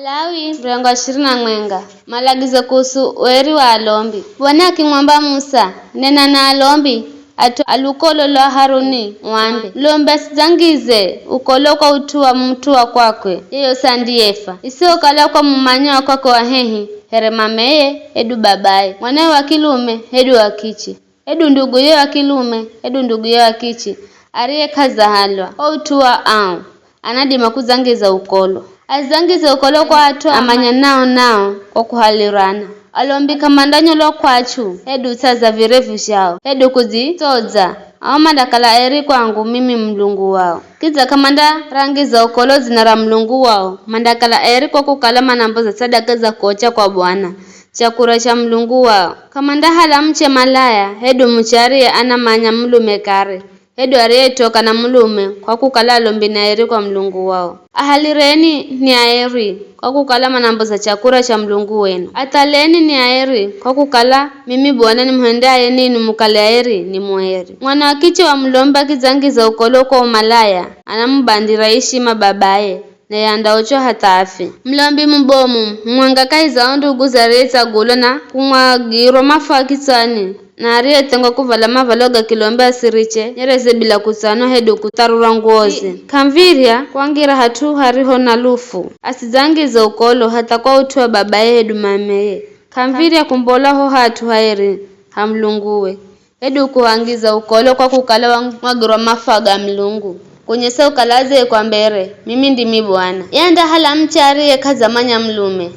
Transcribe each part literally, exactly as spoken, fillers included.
Malawi, mrengo wa ishirini na mwenga. Malagizo kuhusu ueri wa alombi. Bwana akimwamba Musa, "Nena na alombi, at'u a lukolo lwa Haruni, uambe, 'Mulombi asidzangize ukolo kwa ut'u wa mut'u wa kwakwe, yeyosi andiyefa, isihokala kwa mumanya wa kwakwe wa hehi, here mameye, hedu babaye, mwanawe wa kilume, hedu wa kiche, hedu nduguye wa kilume, hedu nduguye wa kiche, ariye k'adzahalwa, kwa ut'u wa ao, anadima kudzangiza ukolo. Azidzangize ukolo kwa at'u amanyanao nao kwa kuhalirana. Alombi k'amandanyolwa kw'achu, hedu utsaza virevu zhao, hedu kudzitsodza. Ao mandakala aeri kwangu mimi Mulungu wao. Kidza k'amandarangiza ukolo dzina ra Mulungu wao, mandakala aeri kwa kukala manamboza sadaka za kuocha kwa Bwana, chakura cha Mulungu wao. K'amandahala muche malaya, hedu muche ariye anamanya mulume kare, hedu ariyetoka na mulume, kwa kukala alombi ni aeri kwa Mulungu wao. Ahalireni ni aeri, kwa kukala manamboza chakura cha Mulungu wenu. Athaleni ni aeri, kwa kukala mimi Bwana nimuhendaye ninwi mukale aeri, ni mueri. Mwana wa kiche wa mulombi akidzangiza ukolo kwa umalaya, anamubandira ishima babaye, naye andaochwa hatha afe. Mulombi mubomu, mumwenga kahi za o nduguze ariyetsagulwa na kumwagirwa mafua kitswani, na ariyethengwa kuvala mavalo ga kilombi asiriche nyereze bila kutsanwa hedu kutharura nguwoze. K'amuv̱irya kwangira hat'u hariho na lufu, asidzangize ukolo hatha kwa ut'u wa babaye hedu mameye. K'amuv̱irya kumbola ho hat'u haeri ha Mulunguwe, hedu kuhangiza ukolo kwa kukala wamwagirwa mafua ga Mulungu, kunyesa ukala adzeye kwa mbere, mimi ndimi Bwana. Ye andahala muche ariye k'adzamanya mulume,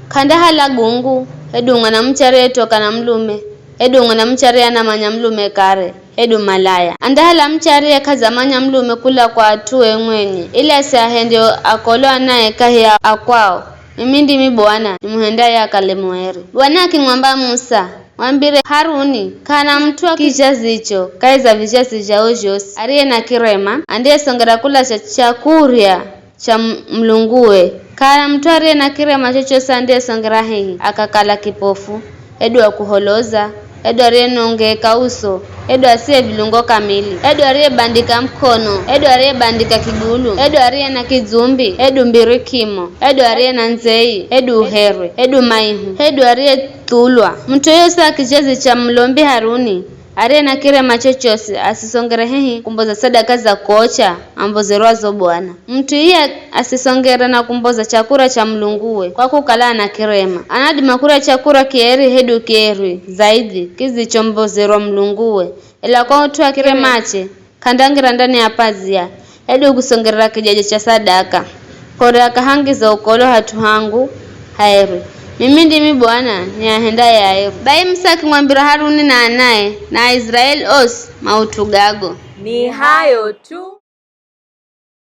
k'andahala gungu, hedu mwanamuche ariyetoka na mulume, hedu mwanamuche ariye anamanya mulume kare, hedu malaya. Andahala muche ariye k'adzamanya mulume kula kwa at'ue mwenye, ili asiahende akolo anae kahi ya akwao. Mimi ndimi Bwana, nimuhendaye akale mueri. Bwana akimwamba Musa, "Mwambire Haruni, k'ana mut'u wa kizhazicho kahi za vizhazi zhao zhosi ariye na kirema, andiyesongera kula cha chakurya cha m-, Mulunguwe. K'ana mut'u ariye na kirema chochosi andiyesongera hehi akakala kipofu, hedu wa kuholoza, hedu ariyenongeka uso, hedu asiye vilungo kamili, hedu ariyebandika muk'ono, hedu ariyebandika kigulu, hedu ariye na kidzumbi, hedu mbirikimo, hedu ariye na ndzei, hedu uherwe, hedu maihu, hedu ariyethulwa. Mut'u yoyosi wa kizhazi cha mulombi Haruni, ariye na kirema chochosi, asisongere hehi kumboza sadaka za kuocha ambozerwazo Bwana. Mut'u iye asisongere na kumboza chakura cha Mulunguwe, kwa kukala ana kirema. Anadima kurya chakura kieri hedu kierwi zaidhi kidzichombozerwa Mulunguwe, ela kwa ut'u wa kiremache, k'andangira ndani ya pazia, hedu kusongerera kijaja cha sadaka, kore akahangiza ukolo hat'u hangu haeri. Mimi ndimi Bwana niahendaye aeri." Bai Musa akimwambira Haruni na anae, na Aiziraeli osi maut'u gago. Ni hayo tu.